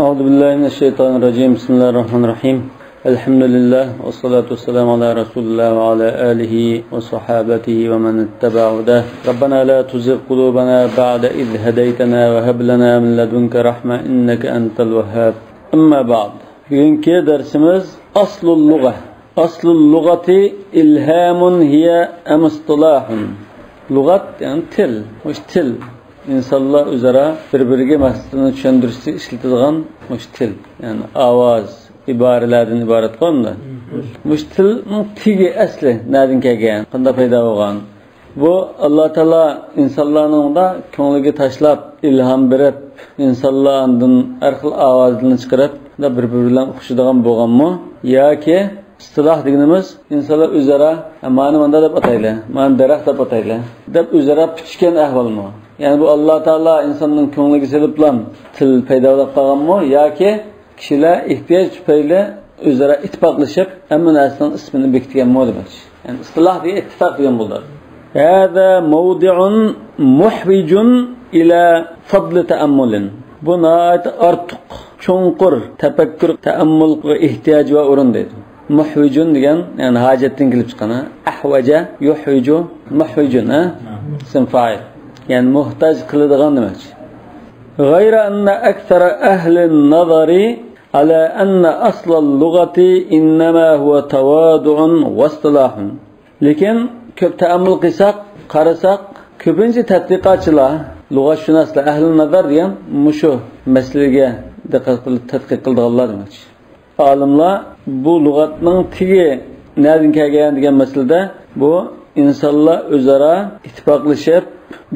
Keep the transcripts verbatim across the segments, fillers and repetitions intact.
أعوذ بالله من الشيطان الرجيم. بسم الله الرحمن الرحيم. الحمد لله والصلاة والسلام على رسول الله وعلى آله وصحابته ومن اتبع هداه. ربنا لا تزغ قلوبنا بعد إذ هديتنا وهب لنا من لدنك رحمة إنك أنت الوهاب. أما بعد. بۈگۈنكى دەرسىمىز أصل اللغة. أصل اللغة إلهام هي أم اصطلاح؟ لۇغەت، يەنى تىل. مۇشۇ تىل. ئىنسانلار ئۆزئارا بىر-بىرىگە مەقسىتىنى چۈشەندۈرۈشتە ئىشلىتىدىغان مۇشۇ تىل. يەنى ئاۋاز، ئىبارىلەردىن ئىبارەتقۇ ئەمدى. مۇشۇ تىلنىڭ تېگى، ئەسلى نەدىن كەلگەن؟ قانداق پەيدا بولغان؟ بۇ ئاللا تائالا ئىنسانلارنىڭدا كۆڭلىگە تاشلاپ، ئىلھام بېرىپ، ئىنسانلار ئاندىن ھەر خىل ئاۋازلارنى چىقىرىپ، بىر-بىرى بىلەن ئوخشىشىدىغان بولغانمۇ؟ ياكى ئىستىلاھ دېگىنىمىز ئىنسانلار ئۆزئارا، «مانا مانداق دەپ ئاتايلى، مانا دەرەخ دەپ ئاتايلى» دەپ ئۆزئارا پۈتۈشكەن ئەھۋالمۇ؟ يەنى بۇ ئاللا تائالا ئىنساننىڭ كۆڭلىگە سېلىپلا تىل پەيدا بولۇپ قالغانمۇ؟ ياكى كىشىلەر ئېھتىياج تۈپەيلى ئۆزئارا ئىتتىپاقلىشىپ، ھەممە نەرسىنىڭ ئىسمىنى بېكىتكەنمۇ دېمەكچى. يەنى ئىستىلاھ دېگەن ئىتتىپاق دېگەن بولىدۇ. هذا موضع محوج إلى فضل تأمل. بۇ ناھايىتى ئارتۇق، چوڭقۇر تەپەككۇر، تەئەممۇلغا ئېھتىياجى بار ئورۇن دەيدۇ. مۇھۋىجۇن دېگەن، يەنى ھاجەتتىن كېلىپ چىققان، ھە؟ ئەھۋەجە، يۇھۋىجۇ، مۇھۋىجۇن، ھە؟ ئىسىم فائىل. يەنى موھتاج قىلىدىغان دېمەكچى. غير أن أكثر أهل النظر على أن أصل اللغة إنما هو تواضع واصطلاح. لېكىن كۆپ تەئەممۇل قىلساق، قارىساق، كۆپىنچە تەتقىقاتچىلار، لۇغەتشۇناسلار، ئەھلى نەزەر دېگەن مۇشۇ مەسىلىگە دىققەت قىلىپ تەتقىق قىلىدىغانلار دېمەكچى. ئالىملار بۇ لۇغەتنىڭ تېگى نەدىن كەلگەن دېگەن مەسىلىدە، بۇ ئىنسانلار ئۆزئارا ئىتتىپاقلىشىپ،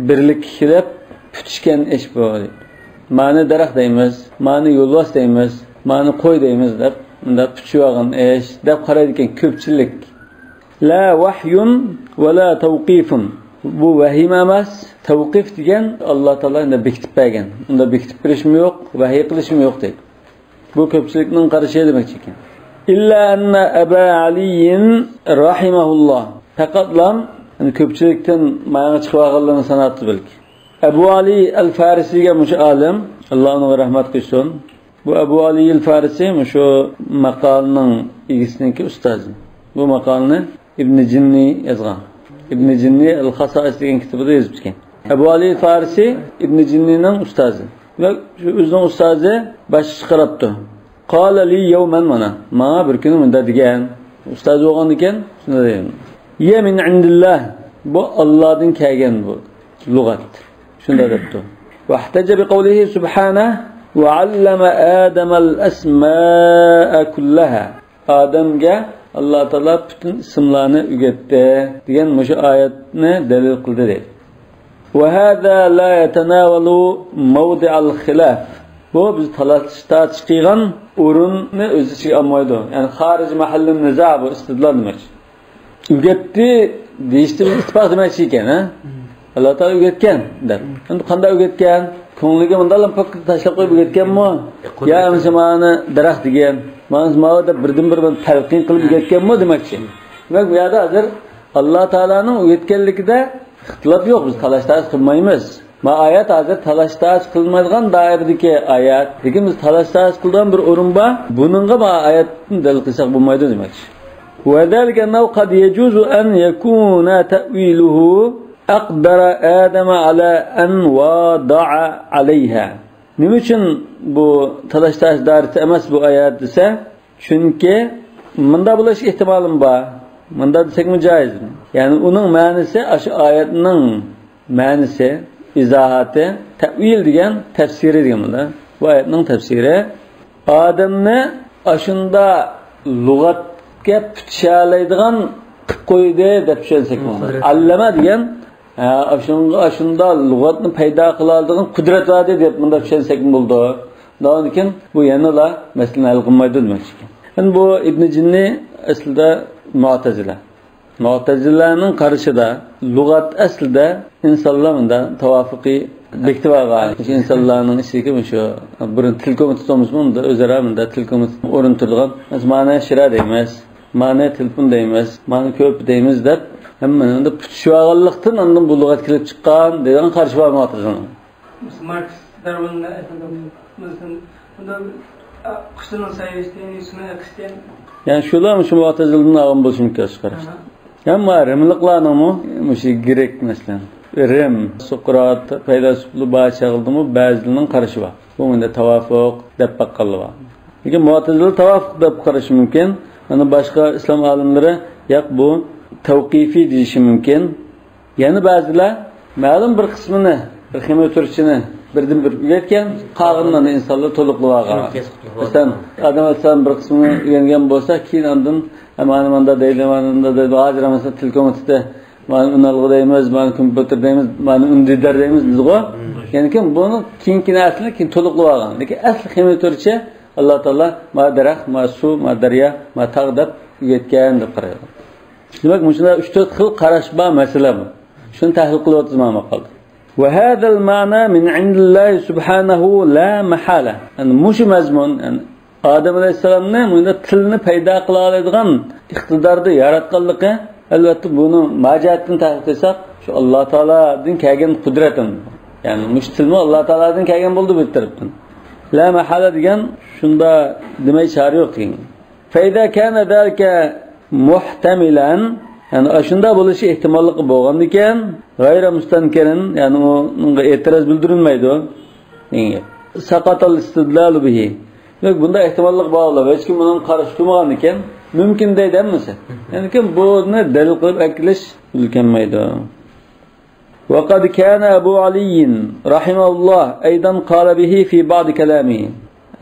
بىرلىككە كېلىپ پۈتۈشكەن ئىش بۇ. مانى دەرەخ دەيمىز، مانى يولۋاس دەيمىز، مانى قوي دەيمىز دەپ، مۇنداق پۈتۈشۈۋالغان ئىش دەپ قارايدىكەن كۆپچىلىك. لا وحي ولا توقيف. بۇ ۋەھىيمۇ ئەمەس، تەۋقىف دېگەن ئاللا تائالا ئەمدى بېكىتىپ بەرگەن. ئۇندا بېكىتىپ بېرىشمۇ يوق، ۋەھىي قىلىشمۇ يوق دەيدۇ. بۇ كۆپچىلىكنىڭ قارىشى دېمەكچى ئىكەن. إلا أن أبا علي رحمه الله. پەقەتلا، يەنى كۆپچىلىكتىن ماياڭغا چىقىۋالغانلىرىنى ساناپتۇ بەلكى. ئەبۇ ئالى ئەل فارىسىيگە مۇشۇ ئالىم، ئاللا ئۇنىڭغا رەھمەت قىلسۇن. بۇ ئەبۇ ئالىيىل فارىسى مۇشۇ ماقالىنىڭ ئىگىسىنىڭكى ئۇستازى. بۇ ماقالىنى ئىبنى جىننى يازغان. ئىبنى جىننى ئەل خاسائىس دېگەن كىتابىدا يېزىپتىكەن. ئەبۇ ئالىيىل فارىسى ئىبنى جىننىنىڭ ئۇستازى. ۋە شۇ ئۆزىنىڭ ئۇستازى باشقىچە قاراپتۇ. قال لي يوما، مانا، ماڭا بىر كۈنى مۇنداق دېگەن. ئۇستاز بولغاندىكىن شۇنداق دېگەن. هي من عند الله، بۇ ئاللادىن كەلگەن بۇ لۇغەت. شۇنداق دەپتۇ. واحتج بقوله سبحانه وعلم آدم الأسماء كلها. ئادەمگە ئاللا تائالا پۈتۈن ئىسىملارنى ئۆگەتتى دېگەن مۇشۇ ئايەتنى دەلىل قىلدى دەيدۇ. وهذا لا يتناول موضع الخلاف. بۇ بىز تالاش تارتىش قىلغان ئورۇننى ئۆز ئىچىگە ئالمايدۇ. يەنى خارىج مەھەللى نىزا بۇ ئىستىدلال دېمەكچى. ئۆگەتتى دېيىشتە بىز ئىتتىپاق دېمەكچى ئىكەن، ھە؟ ئاللا تائالا ئۆگەتكەن دەپ. ئەمدى قانداق ئۆگەتكەن؟ كۆڭلىگە مۇنداقلا پاككىدە تاشلاپ قويۇپ ئۆگەتكەنمۇ؟ يا ئەمىسە مانا دەرەخ دېگەن، مانا ماۋۇ دەپ بىردىن بىر تەلقىن قىلىپ ئۆگەتكەنمۇ دېمەكچى. دېمەك، بۇ يەردە ھازىر ئاللا تائالانىڭ ئۆگەتكەنلىكىدە ئىختىلاپ يوق، بىز تالاش تارتىش قىلمايمىز. ما ئايەت ھازىر تالاش تارتىش قىلمايدىغان دائىرىدىكى ئايەت. لېكىن بىز تالاش تارتىش قىلىدىغان بىر ئورۇن بار. بۇنىڭغا ما ئايەتنى دەلىل قىلساق بولمايدۇ دېمەكچى. وذلك أنه قد يجوز أن يكون تأويله أقدر آدم على أن واضع عليها. نېمە ئۈچۈن بۇ تالاش تارتىش دائىرىسى ئەمەس بۇ ئايەت دېسە، چۈنكى مۇنداق بولۇش ئېھتىمالىمۇ بار. مۇنداق دېسەكمۇ جايىز. يەنى ئۇنىڭ مەنىسى، ئاشۇ ئايەتنىڭ مەنىسى، ئىزاھاتى، تەئۋىل دېگەن تەپسىرى دېگەن بولىدۇ. بۇ ئايەتنىڭ تەپسىرى. ئادەمنى ئاشۇندا لۇغەتكە پۈتۈشەلەيدىغان قىلىپ قويدى دەپ چۈشەنسەك بولىدۇ. قۇدرەت. ئەللەمە دېگەن، ھە، ئاشۇنىڭغا، ئاشۇندا لۇغەتنى پەيدا قىلالىدىغان قۇدرەت بار ئىدى دەپ مۇنداق چۈشەنسەكمۇ بولىدۇ. ئاندىن كېيىن بۇ يەنىلا مەسىلىنى ھەل قىلمايدۇ دېمەكچى. ئەمدى بۇ ئىبنى جىننى ئەسلىدە مۇئتەزىلە. مۇئتەزىلەنىڭ قارىشىدا لۇغەت ئەسلىدە ئىنسانلار مۇنداق تاۋاپۇقى بېكىتىپ ئالغان. شۇ ئىنسانلارنىڭ ئىچىدىكى شۇ بۇرۇن تىل كومىتېتى بولمىسىمۇ، ئۇندا ئۆزئارا مۇنداق تىل كومىتېتى ئورۇن تۇرىدىغان. مانا شىرە دەيمىز، مانا تېلېفون دەيمىز، مانا كۆرپە دەيمىز دەپ ھەممىنى ئۇندا پۈتۈشۈۋالغانلىقتىن ئاندىن بۇ لۇغەت كېلىپ چىققان دەيدىغان قارىشى بار مۇئتەزىلىنىڭ. ماركس دارۋىننى ئېيتىدۇ، مىسىلى، بۇنىڭ قۇشنىڭ سايرىشى، سۇنىڭ ئېقىشى. يەنى شۇلار مۇشۇ مۇئتەزىلىدىن ئالغان بولۇشى مۇمكىن، شۇ قاراشنى. ئەمما رىملىقلارنىڭمۇ مۇشۇ گرېك، مەسىلەن، رىم، سوقرات پەيلاسوپلار بار چاغدىمۇ بەزىلىرىنىڭ قارىشى بار. بۇ مۇنداق تاۋافۇق دەپ باققانلار بار. لېكىن مۇئتەزىلە تاۋافۇق دەپ قارىشى مۇمكىن. ئەنە باشقا ئىسلام ئالىملىرى ياق، بۇ تەۋقىفىي دېيىشى مۇمكىن. يەنە بەزىلەر مەلۇم بىر قىسمىنى، بىر خېمىيە تۈرىچىنى بىردىن بىر ئۆگەتكەن، قالغىنىنى ئىنسانلار تولۇقلىۋالغان. مەسىلەن، ئادەم ئەلەيھىسسالام بىر قىسمىنى ئۆگەنگەن بولسا، كېيىن ئاندىن، «ئە، مانا ماندا دەيدۇ، مانا ماندا دەيدۇ.» ھازىر مەسىلەن، تېلېكوم ئۆتتى، مانا ئۈنئالغۇ دەيمىز، مانا كومپيۇتېر دەيمىز، مانا ئۈندىدار دەيمىز، دېدىغۇ. يەنى كىم بۇنى كېيىنكى نەرسىنى كېيىن تولۇقلىۋالغان. لېكىن ئەسلى خېمىيە تۈرىچە ئاللا تائالا ما دەرەخ، ما سۇ، ما دەريا، ما تاغ دەپ ئۆگەتكەن دەپ قارايدۇ. دېمەك، مۇشۇنداق ئۈچ تۆت خىل قاراش بار مەسىلە بۇ. شۇنى تەھلىل قىلىۋاتىمىز مانا ماقالىدا. وهذا المعنى من عند الله سبحانه لا محالة. يەنى مۇشۇ مەزمۇن، يەنى ئادەم ئەلەيھىسسالامنى مۇنداق تىلنى پەيدا قىلالايدىغان ئىقتىداردا ياراتقانلىقى، ئەلۋەتتە، بۇنى ما جەھەتتىن تەھلىل قىلساق، شۇ ئاللا تائالادىن كەلگەن قۇدرەت. يەنى مۇشۇ تىلمۇ ئاللا تائالادىن كەلگەن بولدى بىر تەرەپتىن. لا مەھالە دېگەن شۇنداق دېمەي چارە يوق دېگەن. فإذا كان ذلك محتملا، يەنى ئاشۇنداق بولۇشى ئېھتىماللىقى بولغاندىكىن، غير مستنكر، يەنى ئۇنىڭغا ئېتىراز بىلدۈرۈلمەيدۇ دېگەن گەپ. سقط الاستدلال به. دېمەك، بۇنداق ئېھتىماللىق بار، ھېچكىم بۇنىڭغا قارشى تۇرمىغاندىكىن، مۇمكىن دەيدۇ ھەممىسى. يەنى كىم بۇنى دەلىل قىلىپ ئەكېلىش مۇمكىن كەلمەيدۇ. وقد كان أبو علي رحمه الله أيضا قال به في بعض كلامه.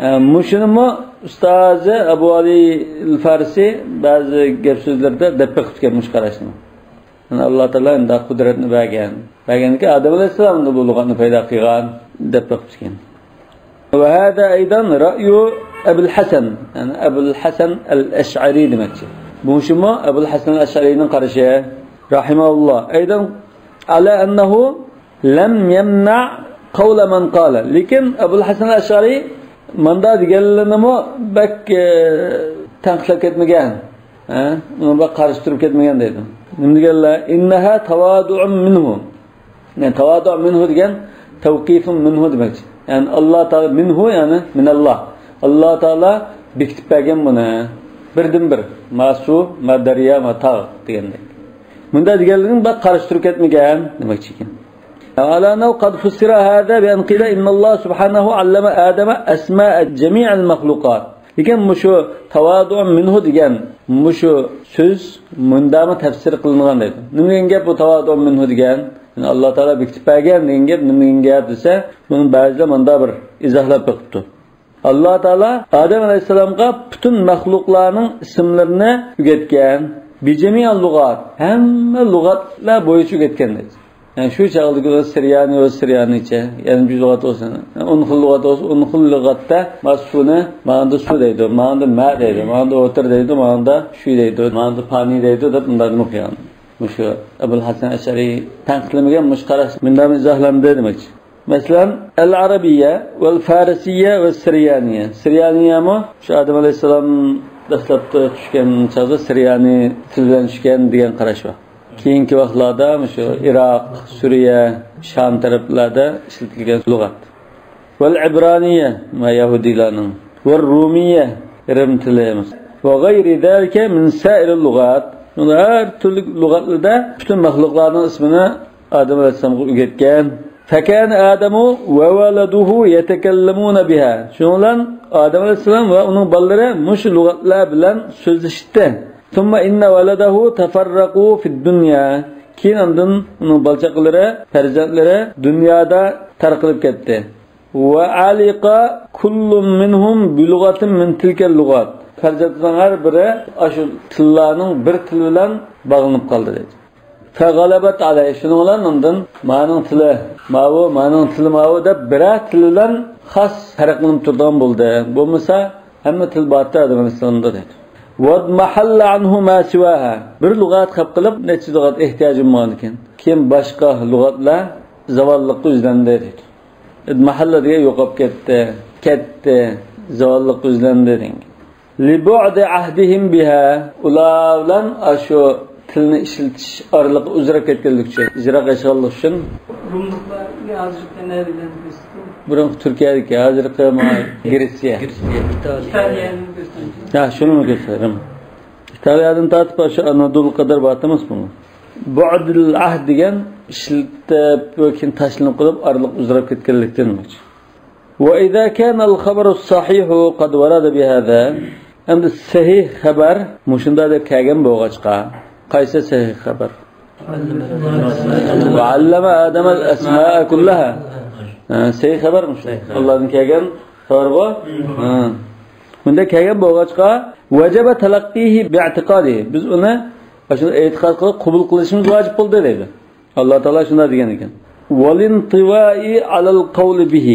ئە، مۇشۇنىمۇ ئۇستازى ئەبۇ ئالى ئەل فارسى بەزى گەپ سۆزلىرىدە دەپ بېقىپتىكەن مۇشۇ قاراشنى. يەنى ئاللا تائالا ئەمدى قۇدرەتنى بەرگەن. بەرگەنكى ئادەم ئەلەيھىسسالامغا بۇ لۇغەتنى پەيدا قىلغان دەپ بېقىپتىكەن. وهذا أيضا رأي أبي الحسن، يەنى ئەبۇل ھەسەن ئەل ئەشئەرى دېمەكچى. مۇشۇمۇ ئەبۇل ھەسەن ئەل ئەشئەرىنىڭ قارىشى، رەھىمەھۇللا. أيضا على أنه لم يمنع قول من قال. لېكىن ئەبۇل ھەسەن ئەشئەرى ماندا دېگەنلىرىنىمۇ بەك، ئە، تەنقىدلەپ كەتمىگەن. ھە؟ ئۇنىڭغا قارشى تۇرۇپ كەتمىگەن دەيدۇ. نېمە دېگەنلەر؟ إنها تواضع منه. يەنى تاۋادۇ مىنھۇ دېگەن تەۋقىفۇن مىنھۇ دېمەكچى. يەنى ئاللا تائالا مىنھۇ، يەنى مىنەللا. ئاللا تائالا بېكىتىپ بەرگەن بۇنى. بىردىن بىر. ما سۇ، ما دەريا، ما تاغ دېگەندەك. مۇنداق دېگەنلىكىنى بەك قارشى تۇرۇپ كەتمىگەن دېمەكچى ئىكەن. على أنه قد فسر هذا بأن قيل إن الله سبحانه علم آدم أسماء جميع المخلوقات. لېكىن مۇشۇ تاۋادۇ مىنھۇ دېگەن مۇشۇ سۆز مۇنداقمۇ تەپسىر قىلىنغان دەيدۇ. نېمە دېگەن گەپ بۇ تاۋادۇ مىنھۇ دېگەن؟ يەنى ئاللا تائالا بېكىتىپ بەرگەن دېگەن گەپ نېمە دېگەن گەپ دېسە، بۇنى بەزىلەر مۇنداق بىر ئىزاھلاپ بېقىپتۇ. ئاللا تائالا ئادەم ئەلەيھىسسالامغا پۈتۈن مەخلۇقلارنىڭ ئىسىملىرىنى ئۆگەتكەن. بجميع اللغات، ھەممە لۇغەتلەر بويىچە ئۆگەتكەن دەيدۇ. يەنى شۇ چاغدىكى سرىيانى بولسا سرىيانىچە، يەنە بىر لۇغەت بولسا، ئون خىل لۇغەت بولسا، ئون خىل لۇغەتتە ما سۇنى، ماڭدا سۇ دەيدۇ، ماڭدا مە دەيدۇ، ماڭدا ئوتتۇرا دەيدۇ، ماڭدا شۈي دەيدۇ، ماڭدا پانى دەيدۇ دەپ مۇنداق نېمە قىلغان. مۇشۇ ئەبۇل ھەسەن ئەشئەرى تەنقىدلىمىگەن مۇشۇ قاراش مۇنداق ئىزاھلاندى دېمەكچى. مەسىلەن، ئەل ئەرەبىيە ۋەل فارسىيە ۋە سرىيانىيە. سرىيانىيەمۇ شۇ ئادەم ئەلەيھىسسالام دەسلەپتە چۈشكەن چاغدا سرىيانى تىل بىلەن چۈشكەن دېگەن قاراش بار. كېيىنكى ۋاقىتلاردا مۇشۇ ئىراق، سۈرىيە، شام تەرەپلەردە ئىشلىتىلگەن لۇغەت. ۋەل ئىبرانىيە، ما يەھۇدىيلارنىڭ. ۋەل رۇمىيە، رىم تىلى. ۋە غەيرى زالىكە مىن سائىرىل لۇغات. ھەر تۈرلۈك لۇغەتلەردە پۈتۈن مەخلۇقلارنىڭ ئىسمىنى ئادەم ئەلەيھىسسالامغا ئۆگەتكەن. فكان آدم وولده يتكلمون بها. شۇنىڭ بىلەن ئادەم ئەلەيھىسسالام ۋە ئۇنىڭ بالىلىرى مۇشۇ لۇغەتلەر بىلەن سۆزلىشىتتى. ثم إن ولده تفرقوا في الدنيا. كېيىن ئاندىن ئۇنىڭ بالا-چاقىلىرى، پەرزەنتلىرى دۇنيادا تارقىلىپ كەتتى. وعلق كل منهم بلغة من تلك اللغات. پەرزەنتلەرنىڭ ھەر بىرى ئاشۇ تىللارنىڭ بىر تىلى بىلەن باغلىنىپ قالدى دەيدۇ. فغلبت عليه، شۇنىڭ بىلەن ئاندىن مانىڭ تىلى ماۋۇ، مانىڭ تىلى ماۋۇ دەپ بىرەر تىلى بىلەن خاس پەرقلىنىپ تۇرىدىغان بولدى. بولمىسا ھەممە تىل بارتى ئادەم ئەلەيھىسسالامدا دەيدۇ. واضمحل عنه ما سواها. بىر لۇغەت قېلىپ قېلىپ، نەچچە لۇغەت ئېھتىياجى بولمىغاندىكىن، كېيىن باشقا لۇغەتلەر زاۋاللىققا يۈزلەندى دەيدۇ. ئىدمەھەللە دېگەن يوقاپ كەتتى، كەتتى، زاۋاللىققا يۈزلەندى دېگەن. لبعد عهدهم بها، ئۇلار بىلەن ئاشۇ تىلنى ئىشلىتىش ئارىلىقى ئۇزىراپ كەتكەنلىكى ئۈچۈن، يىراق ياشىغانلىقى ئۈچۈن. روملۇقلار ھازىر نەدە بىلەن بىز؟ بۇرۇنقى تۈركىيەدىكى، ھازىرقى ما-، گرېتسىيە. گرېتسىيە، ئىتالىيە. ئىتالىيەنى كۆرسىتىدۇ. ھە، شۇنىمۇ كۆرسىتىدۇ. ئىتالىيەدىن تارتىپ شۇ ئانادولۇغا قەدەر بار ئەمەسمۇ؟ بۇئدىل ئەھد دېگەن ئىشلىتىپ، كېيىن تاشلىنىپ قېلىپ، ئارىلىق ئۇزىراپ كەتكەنلىكتىن. وإذا كان الخبر الصحيح قد ورد بهذا، ئەمدى سەھىھ خەۋەر مۇشۇنداق دەپ كەلگەن بولغاچقا، قايسى سەھىھ خەۋەر؟ وعلم آدم الأسماء كلها. ھە، سەھىھ خەۋەر مۇشۇ. سەھىھ خەۋەر. ئاللادىن كەلگەن خەۋەر بۇ. ھە. بۇنداق كەلگەن بولغاچقا، وجب تلقيه باعتقاده. بىز ئۇنى شۇنى ئېتىقاد قىلىپ قوبۇل قىلىشىمىز ۋاجىپ بولدى دەيدۇ. ئاللا تائالا شۇنداق دېگەن ئىكەن. والانطواء على القول به.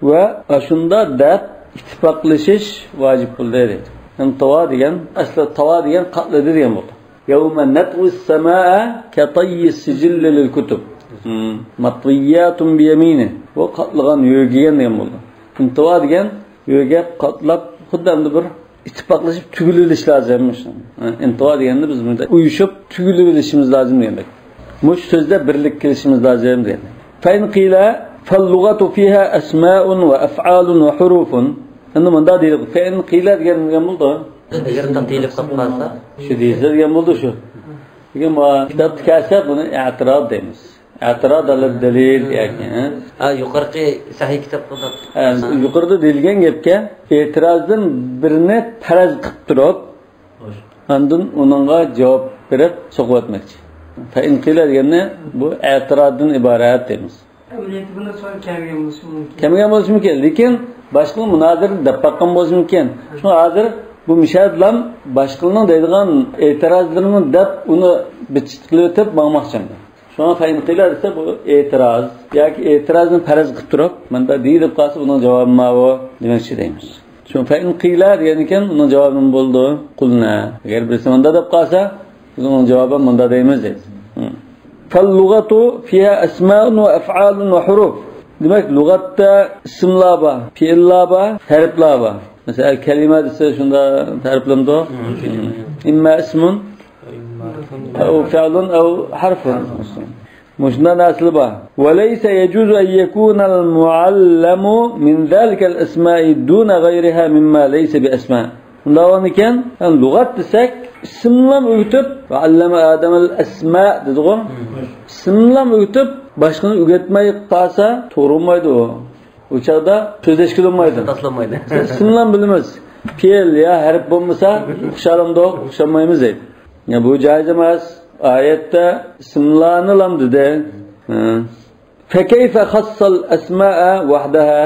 ۋە ئاشۇنداق دەپ ئىتتىپاقلىشىش ۋاجىپ بولدى دەيدۇ. ئىنتىۋا دېگەن، ئەسلى تاۋا دېگەن قاتلىدى دېگەن بولدى. يوم نطوي السماء كطي السجل للكتب. مم. مطويات بيمينه. بۇ قاتلىغان، يۆگىگەن دېگەن بولدى. ئىنتىۋا دېگەن يۆگەپ، قاتلاپ، خۇددى ئەمدى بىر ئىتتىپاقلىشىپ تۈگۈلۈۋېلىش لازىم. ئىنتىۋا دېگەندە بىز بۇنداق ئۇيۇشۇپ تۈگۈلۈۋېلىشىمىز لازىم دېگەندەك. مۇشۇ سۆزدە بىرلىككە كېلىشىمىز لازىم دېگەندەك. فإن قيل فاللغة فيها أسماء وأفعال وحروف. ئەمدى مۇنداق دېيىلىدۇ. فإن قيل دېگەن نېمە بولدى؟ ئەگەر تەقدىرلىك قىلىپ قالسا. شۇ دېيىلسە دېگەن بولدى شۇ. لېكىن بۇ كىتابتا كەلسە بۇنى ئېتىراز دەيمىز. ئەتىراز ئەلەل دەلىل ياكى، ھە؟ ھە، يۇقىرىقى سەھىھ كىتابتا. ھە، يۇقىرىدا دېيىلگەن گەپكە ئېتىرازدىن بىرنى پەرەز قىلىپ تۇرۇپ، ئاندىن ئۇنىڭغا جاۋاب بېرىپ سوقۇۋەتمەكچى. فإن قيل دېگەننى بۇ ئەتىرازدىن ئىبارەت دەيمىز. ئەمەلىيەتتە بۇنداق سوئال كەلمىگەن بولۇشى مۇمكىن. كەلمىگەن بولۇشى مۇمكىن. لېكىن باشقىلار مۇنازىرىدە دەپ باققان بولۇشى مۇمكىن. شۇڭا ھازىر بۇ مىشەدىلام باشقىلارنىڭ دەيدىغان ئېتىرازلىرىنى دەپ ئۇنى بىتچىت قىلىۋېتىپ ماڭماقچى. شۇڭا فەئىن قىيلە دېسە، بۇ ئېتىراز ياكى ئېتىرازنى پەرەز قىلىپ تۇرۇپ، مۇنداق دېيىلىپ قالسا، بۇنىڭ جاۋابى ماۋۇ دېمەكچى دەيمىز. شۇ فەئىن قىيلە دېگەن ئىكەن، ئۇنىڭ جاۋابى نېمە بولىدۇ؟ قۇلنا. ئەگەر بىرسى مۇنداق دەپ قالسا، بىز ئۇنىڭ جاۋابىنى مۇنداق دەيمىز دەيدۇ. فاللغة فيها أسماء وأفعال وحروف. دېمەك، لۇغەتتە ئىسىملار بار، پېئىللار بار، ھەرپلەر بار. مەسىلەن، كەلىمە دېسە، شۇنداق تەرىپلىمىدۇ؟ ئىمما ئىسمۇن، ئەۋ فىئلۇن ئەۋ ھەرفۇن. مۇشۇنداق نەرسىلەر بار. وليس يجوز أن يكون المعلم من ذلك الأسماء دون غيرها مما ليس بأسماء. شۇنداق بولغانىكەن، يەنى لۇغەت دېسەك، ئىسىملام ئۆگىتىپ، وعلم آدم الأسماء دېدىغۇ. ئىسىملام ئۆگىتىپ، باشقىنى ئۆگەتمەي قالسا، توغرا بولمايدۇ ئۇ. ئۇ چاغدا سۆزلەشكىلى بولمايدۇ. تاسلانمايدۇ. بىز ئىسىملام بىلىمىز. پېئىل يا ھەرپ بولمىسا، ئوخشالامدۇق، ئوخشالمايمىز دەيدۇ. يا، بۇ جائىز ئەمەس. ئايەتتە ئىسىملارنىلام دېدى. ھە. فكيف خص الأسماء وحدها؟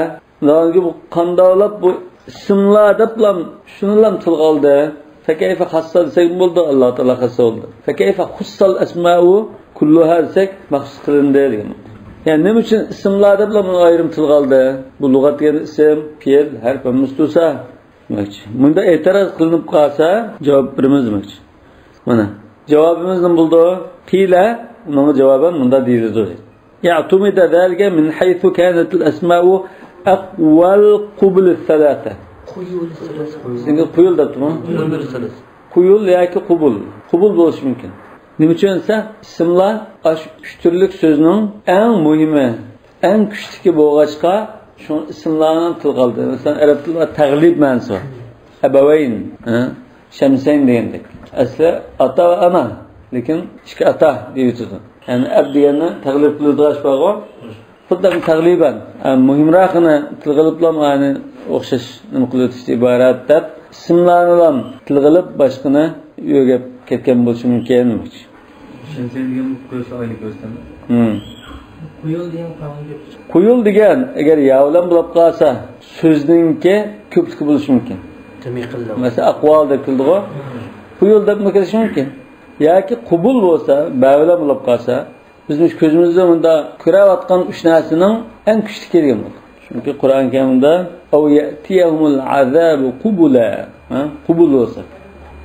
بۇ قانداقلاپ بۇ ئىسىملار دەپلام شۇنىلام تىلغا ئالدى؟ فكيف خص دېسەك بولدى، ئاللا تائالا خاس بولدى. فكيف خص الأسماء كلها دېسەك، مەخسۇس قىلىندى دېگەن. يەنى نېمە ئۈچۈن ئىسىملار دەپلا بۇنى ئايرىم تىلغا ئالدى؟ بۇ لۇغەت دېگەن ئىسىم، پېئىل، ھەرپ ھەممىسى تۇرسا دېمەكچى. مۇندا ئېتىراز قىلىنىپ قالسا، جاۋاب بېرىمىز دېمەكچى. مانا، جاۋابىمىز نېمە بولدى؟ قىيلە، ئۇنىڭغا جاۋابەن مۇندا دېيىلىدۇ. اعتمد ذلك من حيث كانت الأسماء أقوى القبل الثلاثة. قۇيۇل سەلەس. سىزگە قۇيۇل دەپتىمۇ؟ قۇيۇل سەلەس. قۇيۇل ياكى قۇبۇل. قۇبۇل بولۇشى مۇمكىن. نېمە ئۈچۈن دېسە، ئىسىملار ئاشۇ ئۈچ تۈرلۈك سۆزنىڭ ئەڭ مۇھىمى، ئەڭ كۈچلۈكى بولغاچقا، شۇ ئىسىملارنى تىلغا ئالدى. مەسىلەن، ئەرەب تىلىدا تەغلىب مەنىسى بار. ئەبەۋەين، ھە؟ شەمسەين دېگەندەك. ئەسلى ئاتا ۋە ئانا، لېكىن ئىككى ئاتا دېيىۋېتىدۇ. يەنى ئەب دېگەننى تەغلىب قىلىدىغان ئىش بارغۇ. خۇددى تەغلىبەن، ئە، مۇھىمراقىنى تىلغا ئېلىپلا، يەنى ئوخشاش نېمە قىلىۋېتىشتىن ئىبارەت دەپ، ئىسىملارنىلا تىلغا ئېلىپ، باشقىنى يۆگەپ كەتكەن بولۇشى مۇمكىن. شەمسەين دېگەن قۇيۇل دېگەن قۇيۇل دېگەن، ئەگەر يا بىلەن بولۇپ قالسا، سۆزنىڭكى كۆپلۈكى بولۇشى مۇمكىن. جەمئىي قىلىدۇ. مەسىلەن، ئەقۋال دەپ كېلىدىغۇ. قۇيۇل دەپمۇ كېلىشى مۇمكىن. ياكى قۇبۇل بولسا، بە بىلەن بولۇپ قالسا، بىزنىڭ كۆزىمىزدە مۇنداق كۆرۈۋاتقان ئۈچ نەرسىنىڭ ئەڭ كۈچلۈكى دېگەن بولدى. چۈنكى قۇرئان كەرىمدە، أو يأتيهم العذاب قبلا، ھە؟ قۇبۇل بولسا.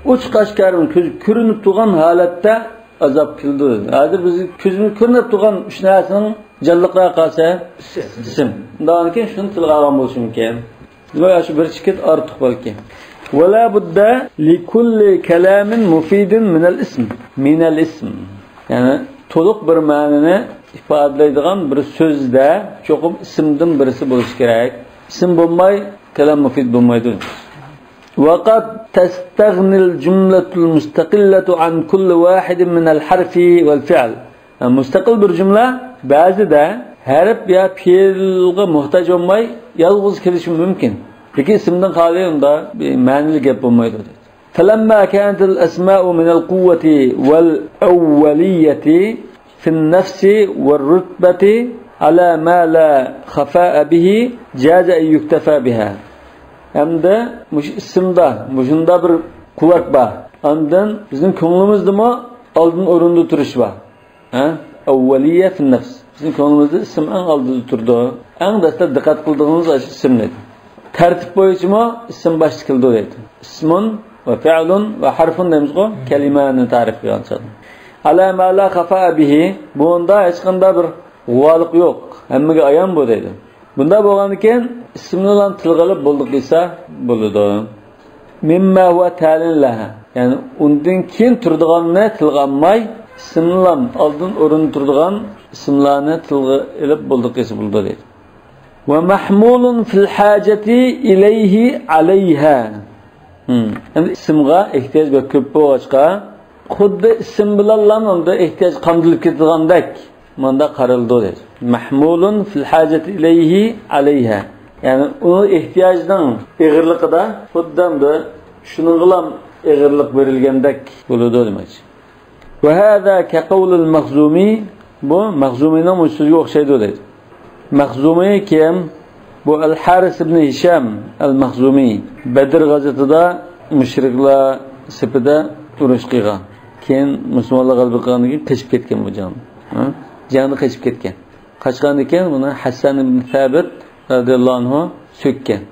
ئوچۇق ئاشكارا كۆز كۆرۈنۈپ تۇرغان ھالەتتە ئازاب كېلىدۇ. ھازىر بىز كۆزىمىز كۆرۈنۈپ تۇرغان ئۈچ نەرسىنىڭ جانلىقراق قالسا، ئىسىم. ئۇنداقتىن كېيىن شۇنى تىلغا ئالغان بولۇشى مۇمكىن. دېمەك، شۇ بىر چېكىت ئارتۇق بەلكى. ولا بد لكل كلام مفيد من الاسم. من الاسم. يەنى تولۇق بىر مەنىنى ئىپادىلەيدىغان بىر سۆزدە چوقۇم ئىسىمدىن بىرسى بولۇشى كېرەك. ئىسىم بولماي، كالام مۇفىد بولمايدۇ. وقد تستغني الجملة المستقلة عن كل واحد من الحرف والفعل. مۇستەقىل بىر جۈملە بەزىدە ھەرپ يا پېئىلغا موھتاج بولماي، يالغۇز كېلىشى مۇمكىن. لېكىن ئىسىمدىن خالىي ئۇندا بىر مەنىلىك گەپ بولمايدۇ. فلما كانت الأسماء من القوة والأولية في النفس والرتبة على ما لا خفاء به جاز أن يكتفى بها. ھەمدە مۇشۇ ئىسىمدا مۇشۇنداق بىر قۇۋۋەت بار. ئاندىن بىزنىڭ كۆڭلىمىزدىمۇ ئالدىن ئورۇندا تۇرۇش بار. ھە؟ ئەۋۋەلىيە فىن نەفس. بىزنىڭ كۆڭلىمىزدە ئىسىم ئەڭ ئالدىدا تۇرىدۇ. ئەڭ دەسلەپ دىققەت قىلىدىغىنىمىز ئاشۇ ئىسىم دەيدۇ. تەرتىپ بويىچىمۇ ئىسىم باشتا كېلىدۇ دەيدۇ. ئىسمۇن ۋە فىئلۇن ۋە ھەرفۇن دەيمىزغۇ، كەلىمەنى تەرىپ قىلغان چاغدا. ئەلا ما لا خەفا بىھى، بۇندا ھېچقانداق بىر غۇۋالىق يوق. ھەممىگە ئايان بۇ دەيدۇ. بۇنداق بولغاندىكىن ئىسىمنىلا تىلغا ئېلىپ بولدى دېسە بولىدۇ. مىمما ھۇۋا تالىن لەھا. يەنى ئۇندىن كېيىن تۇرىدىغاننى تىلغا ئالماي، ئىسىملام ئالدىن ئورۇندا تۇرىدىغان ئىسىملارنى تىلغا ئېلىپ بولدى دېسە بولىدۇ دەيدۇ. ۋە مەھمۇلۇن فىل ھاجەتى ئىلەيھى ئەلەيھا. ھىم. يەنى ئىسىمغا ئېھتىياج بەك كۆپ بولغاچقا، خۇددى ئىسىم بىلەنلا ئۇندا ئېھتىياج قامدىلىپ كېتىدىغاندەك مۇنداق قارىلىدۇ دەيدۇ. مەھمۇلۇن فىل ھاجەتى ئىلەيھى ئەلەيھا. يەنى ئۇ ئېھتىياجنىڭ ئېغىرلىقىدا خۇددى ئەمدى شۇنىڭغىلا ئېغىرلىق بېرىلگەندەك بولىدۇ دېمەكچى. ۋە ھازا كەقەۋلىل مەخزۇمى، بۇ مەخزۇمىنىڭ مۇشۇ سۆزىگە ئوخشايدۇ دەيدۇ. مەخزۇمى كىم؟ بۇ ئەل ھارىس ئىبنى ھىشام ئەل مەخزۇمى. بەدر غازۋىتىدا مۇشرىكلار سېپىدە ئۇرۇش قىلغان. كېيىن مۇسۇلمانلار غەلىبە قىلغاندىن كېيىن قېچىپ كەتكەن بۇ جەڭدە. ھە؟ جەڭدە قېچىپ كەتكەن. قاچقاندىن كېيىن بۇنى ھەسسان ئىبن سابىت رەزىياللاھۇ ئەنھۇ سۆككەن.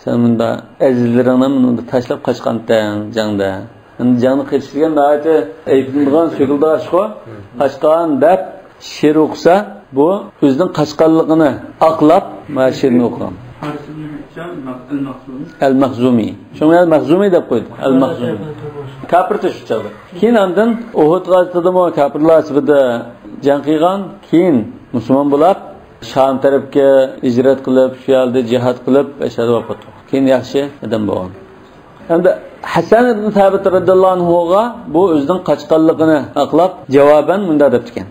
سەن مۇندا ئەزىزلىرىڭنى مۇندا تاشلاپ قاچقانتەڭ جەڭدە. ئەمدى جەڭدە قېچىش دېگەن ناھايىتى ئەيىبلىنىدىغان، سۆكۈلىدىغان ئىشقۇ. قاچقان دەپ شېئىر ئوقۇسا، بۇ ئۆزىنىڭ قاچقانلىقىنى ئاقلاپ، مانا شېئىرنى ئوقۇغان. ئەل مەخزۇمى. شۇڭا ئەل مەخزۇمى دەپ قويدى. ئەل مەخزۇمى. كاپىر تۇرۇش چاغدا. كېيىن ئاندىن ئۇھۇد غازىتىدىمۇ كاپىرلار سېپىدە جەڭ قىلغان. كېيىن مۇسۇلمان بولاپ، شام تەرەپكە ھىجرەت قىلىپ، شۇ يەردە جىھاد قىلىپ، ئەشەدە ۋاپات بولغان. كېيىن ياخشى ئادەم بولغان. ئەمدى ھەسەن ئىبن سابىت رەزىياللاھۇ ئەنھۇغا بۇ ئۆزىنىڭ قاچقانلىقىنى ئاقلاپ، جاۋابەن مۇنداق دەپتىكەن: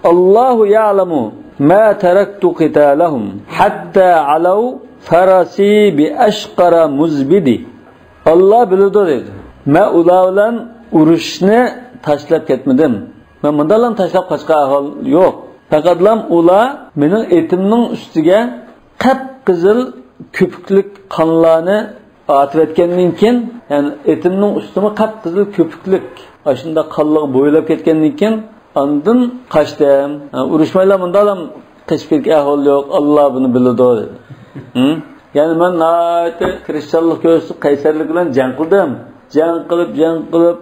ئاللاھۇ يەئلەمۇ ما تەرەكتۇ قىتالەھۇم ھەتتا ئەلەۋ فەرەسى بىئەشقەرە مۇزبىدى. ئاللا بىلىدۇ دەيدۇ. مەن ئۇلار بىلەن ئۇرۇشنى تاشلاپ كەتمىدىم. مەن مۇنداقلا تاشلاپ قاچقان ئەھۋال يوق. پەقەتلام ئۇلار مېنىڭ ئېتىمنىڭ ئۈستىگە قىپقىزىل كۆپۈكلۈك قانلارنى ئاتىۋەتكەندىن كېيىن، يەنى ئېتىمنىڭ ئۈستىمۇ قىپقىزىل كۆپۈكلۈك ئاشۇنداق قانلىرغا بويىلاپ كەتكەندىن كېيىن، ئاندىن قاچتىم. ھە، ئۇرۇشمايلا مۇنداقلا قېچىپ كەتكەن ئەھۋال يوق، ئاللا بۇنى بىلىدۇ دېدى. ھە؟ يەنى مەن ناھايىتى تىرىشچانلىق كۆرسىتىپ، قەيسەرلىك بىلەن جەڭ قىلدىم. جەڭ قىلىپ، جەڭ قىلىپ،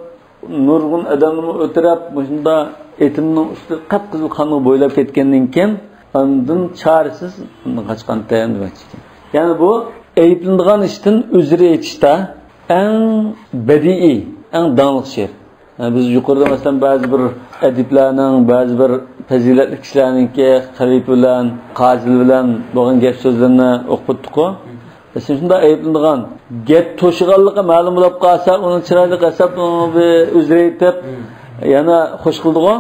نۇرغۇن ئادەمنىمۇ ئۆلتۈرۈپ، مۇشۇنداق ئېتىمنىڭ ئۈستى قىپقىزىل قانغا بويىلاپ كەتكەندىن كېيىن، ئاندىن چارىسىز ئۇندىن قاچقانتىم دېمەكچى ئىكەن. يەنى بۇ ئەيىبلىنىدىغان ئىشتىن ئۆزرە ئېيتىشتا ئەڭ بەدىئىي، ئەڭ داڭلىق شېئىر. بىز يۇقىرىدا، مەسىلەن، بەزى بىر ئەدىبلەرنىڭ، بەزى بىر پەزىلەتلىك كىشىلەرنىڭكى خەلىپە بىلەن، قازى بىلەن بولغان گەپ سۆزلىرىنى ئوقۇپ ئۆتتۇققۇ. مەسىلەن، شۇنداق ئەيىبلىنىدىغان، گەپ توشۇغانلىقى مەلۇم بولۇپ قالسا، ئۇنى چىرايلىق ئەسلەپ، ئۇنىڭغا بىر ئۆزرە ئېيتىپ، يەنە خوش قىلىدىغۇ.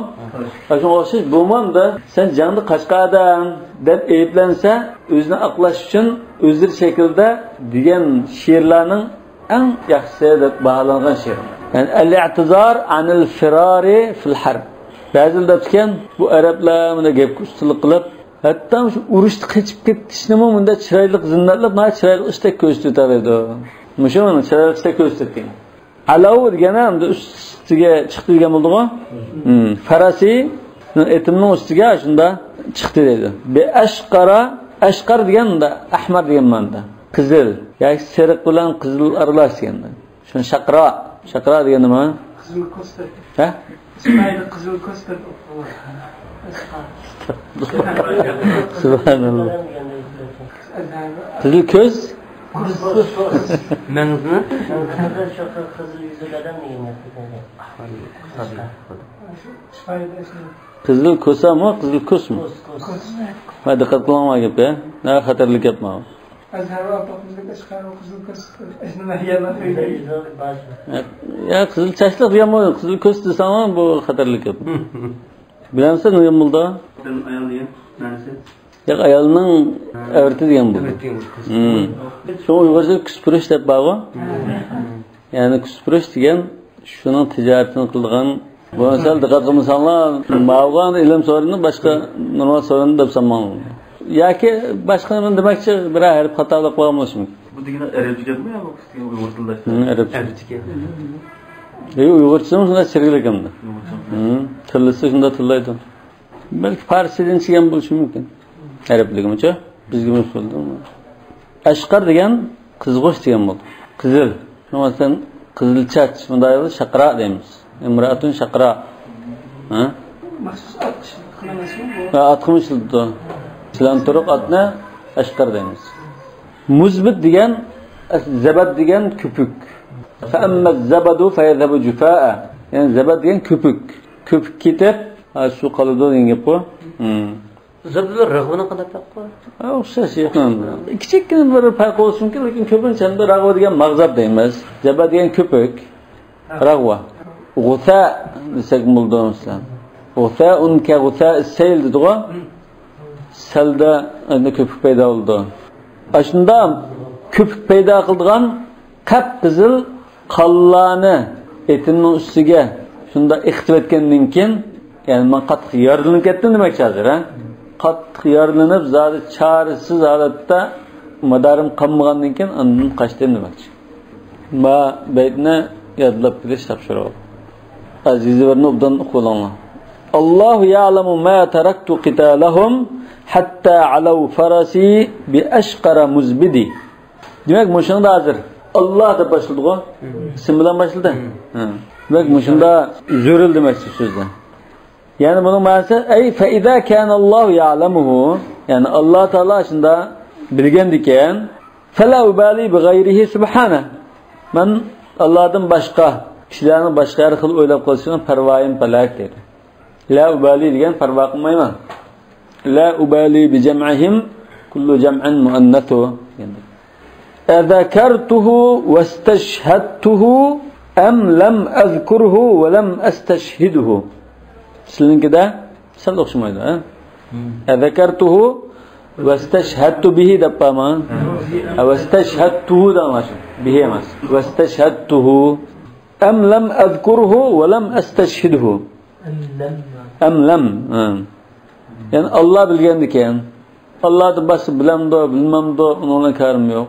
شۇنىڭغا ئوخشاش، بۇمۇ ئەمدى سەن جەڭدە قاچقان ئادەم دەپ ئەيىبلەنسە، ئۆزىنى ئاقلاش ئۈچۈن ئۆزرە شەكىلدە دېگەن شېئىرلارنىڭ ئەڭ ياخشىسى دەپ باھالانغان شېئىر. يەنى، ئەل ئىئتىزار ئەنىل فىرارى فىل ھەرب. بەزىلەر دەپتىكەن، بۇ ئەرەبلەر مۇنداق گەپكە ئۇستىلىق قىلىپ، ھەتتا شۇ ئۇرۇشتا قېچىپ كېتىشنىمۇ مۇنداق چىرايلىق زىننەتلەپ، ناھايىتى چىرايلىق ئىشتەك كۆرسىتىۋېتەلەيدۇ. مۇشۇ مانا چىرايلىق ئىشتەك كۆرسىتىدىكەن. ئەلەۋ دېگەنى ئەمدى ئۈستىگە چىقتى دېگەن بولدىغۇ؟ ھىم. فەرەسى، ئېتىمنىڭ ئۈستىگە شۇندا چىقتى دەيدۇ. بىئەشقەرە، ئەشقەر دېگەن مۇندا ئەھمەر دېگەن مەنىدە. قىزىل ياكى سېرىق بىلەن قىزىل ئارىلاش دېگەن. شۇنى شەقرا، شەقرا دېگەن نېمە؟ قىزىل كۆز دەپ. ھە؟ ئىسمايىل قىزىل كۆز دەپ ئوقۇغان. سۇبھاناللا. قىزىل كۆز؟ مەڭزىمۇ؟ قىزىل يۈزلۈك ئادەم دېگەن گەپ. ئىسمايىل ئەسلى. قىزىل كوسامۇ، قىزىل كوسمۇ؟ كوس، كوس. ھە، دىققەت قىلىڭلار گەپكە. ھە، خەتەرلىك گەپ ماۋۇ. ئەزھەر ئاپاقمىزدەك ئەشقەر قىزىل كوس، ئەشنىمە يەرلەر ئۆيدە. يا، يا، قىزىل چاچلىق دېگەن بولىدۇ، قىزىل كوس دېسەڭلار، بۇ خەتەرلىك گەپ. بىلەمسىز نېمە بولىدۇ؟ ئايال دېگەن مەنىسى؟ ياق، ئايالنىڭ ئەۋرىتى دېگەن بولىدۇ. ئەۋرىتى دېگەن بولىدۇ. ھىم. شۇڭا ئۇيغۇرچىدا كۈسپۈرۈش دەپ بارغۇ. ھە. يەنى كۈسپۈرۈش دېگەن شۇنىڭ تىجارىتىنى قىلىدىغان. بۇ سەل دىققەت قىلمىساڭلار، ماۋۇغا ئىلىم سورۇنى باشقا نورمال سورۇن دەپ سانماڭ. ياكى باشقا نېمە دېمەكچى، بىرەر ھەرپ خاتالىق بولغان بولۇشى مۇمكىن. بۇ دېگىنى ئەرەبچە گەپمۇ يا بولمىسا ئۇيغۇر تىلىدا؟ ھىم، ئەرەبچە. ئەرەبچىكەن. ئەي، ئۇيغۇرچىسىمۇ شۇنداق چىرىكلىك ئەمدى. ئۇيغۇرچە. ھىم، تىللىسا شۇنداق تىللايدۇ. بەلكى پارسچىدىن چىققان بولۇشى مۇمكىن. ئەرەبلىكىمۇچۇ؟ بىزگىمۇ سولدى. ئەشقەر دېگەن قىزغۇچ دېگەن بولدى. قىزىل. شۇڭا مەسىلەن، قىزىل چاچ، مۇنداق شەقرا دەيمىز. ئىمرائەتۇن شەقرا. ھە؟ مەخسۇس ئات ئىشلىتىدىغان ئەمەسمۇ بۇ؟ ھە، ئاتقىمۇ ئىشلىتىدۇ. سىلەنتۇرۇق ئاتنى ئەشقەر دەيمىز. مۇزبىت دېگەن، زەبەت دېگەن كۆپۈك. فەئەممەز زەبەدۇ فەيەزھەبۇ جۇفائە. يەنى زەبەت دېگەن كۆپۈك. كۆپۈك كېتىپ، ھە، سۇ قالىدۇ دېگەن گەپ بۇ. ھىم. زەبدۇللا رەغۋىنىڭ قانداق پەرقى بار؟ ھە، ئوخشاش، يېقىن. كىچىككىنە بىر پەرقى بولسۇنكى، لېكىن كۆپىنچە ئەمدى رەغۋا دېگەن ماغزاپ دەيمىز. زەبە دېگەن كۆپۈك. رەغۋا. غۇسە دېسەك بولىدۇ، مەسىلەن. غۇسەئۇن كەغۇسەئىس سەيل دېدىغۇ. سەلدە ئەمدى كۆپۈك پەيدا بولىدۇ. ئاشۇنداق كۆپۈك پەيدا قىلىدىغان قەپقىزىل قانلارنى ئېتىمنىڭ ئۈستىگە شۇنداق ئېقىتىۋەتكەندىن كېيىن، يەنى مەن قاتتىق يارىلىنىپ كەتتىم دېمەكچى ھازىر، ھە؟ قاتتىق يارىلىنىپ، زادى چارىسىز ھالەتتە، مادارىم قالمىغاندىن كېيىن ئاندىن قاچتىم دېمەكچى. ما بەيتنى يادلاپ بىلىش تاپشۇرۇق. ئەزىزلەرنى ئوبدان ئوقۇۋېلىڭلار. الله يعلم ما تركت قتالهم حتى علوا فرسي بأشقر مزبدي. دېمەك، مۇشۇنىڭدا ھازىر ئاللا دەپ باشلىدىغۇ. ئىسىم بىلەن باشلىدى. ھە. دېمەك، مۇشۇندا زۆرۈر دېمەكچى سۆزدە. يەنى بۇنىڭ مەنىسى، ئەي فەئىزا كاناللاھۇ يەئلەمۇھۇ، يەنى ئاللا تائالا شۇندا بىلگەندىكەن، فەلا ئۇبالى بىغەيرىھى سۇبھانە. مەن ئاللادىن باشقا كىشىلەرنىڭ باشقا ھەر خىل ئويلاپ قېلىشىغا پەرۋايىم پەلەك دەيدۇ. لا ئۇبالى دېگەن پەرۋا قىلمايمەن. لا ئۇبالى بىجەمئىھىم، كۇللۇ جەمئىن مۇئەننەسۇ. ئەزەكەرتۇھۇ ۋەستەشھەدتۇھۇ ئەم لەم ئەزكۇرھۇ ۋەلەم ئەستەشھىدھۇ. سىلىنىڭكىدە سەل ئوخشىمايدۇ، ھە؟ ئەزەكەرتۇھۇ ۋەستەشھەدتۇ بىھى دەپ بارما؟ ھە، ۋەستەشھەدتۇھۇ دەڭلار شۇ. بىھى ئەمەس. ۋەستەشھەدتۇھۇ. ئەم لەم ئەزكۇرھۇ ۋەلەم ئەستەشھىدھۇ. ئەم لەم. ھە. يەنى ئاللا بىلگەندىكەن. ئاللادىن باشقا بىلەمدۇ، بىلمەمدۇ، ئۇنىڭ بىلەن كارىم يوق.